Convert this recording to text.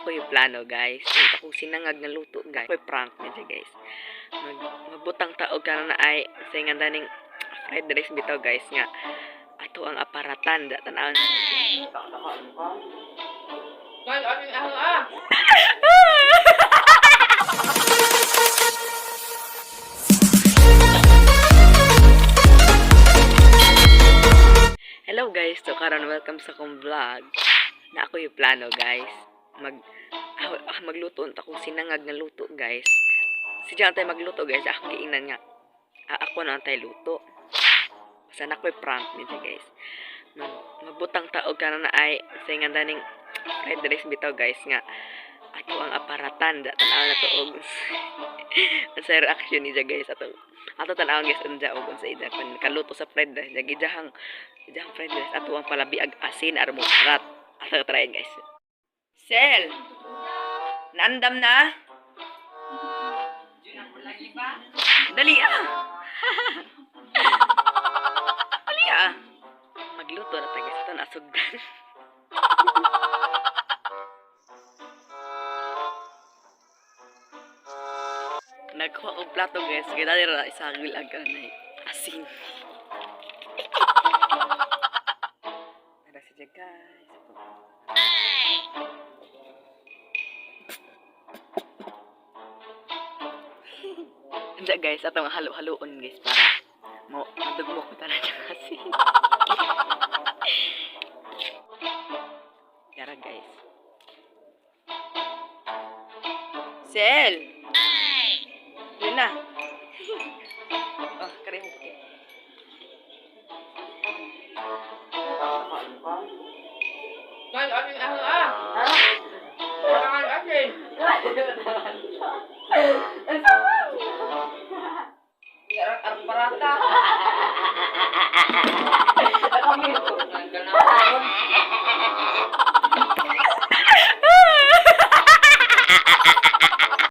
Na ako yung plano, guys. Ang akong sinangag nga luto, guys. Ako'y prank niya, guys. Magbutang tao ka na ay sa nga daning fried rice bitaw, guys, nga ato ang aparatan da tan-awon. Guys, aking ahang ah! Hello guys, so karon welcome sa akong vlog. Na ako yung plano, guys. Magluto unta akong sinangag nga luto, guys. Si Jan tayo magluto, guys. Akong giingnan nga. Ako na ang tayo luto. Basta na ako'y prank nito, guys. Magbutang tao ka na ay sa nga daning fried rice bitaw, guys, nga ato ang aparatan da tan-aw na to og sa reaction niya, guys. Ato ato tan-awon, guys, unja og unsa ida kun kaluto sa fried rice. Dag idahang fried rice ato ang palabi ag asin aron mo parat. Ato try, guys. Sel, naandam na. Dali ah. Dali ah. Magluto na tayo, guys. Ito na sugdan. Nagkuha og plato, guys, kaya dali ra isagol ang kanay asin. Tara siya, guys. Hindi, guys, atong halo-haloon, guys, para mo madugmok ko tanan yung asin. Tara, guys. Sel! Yun na. Oh, kare mo puti. Guys, aking ahang ah!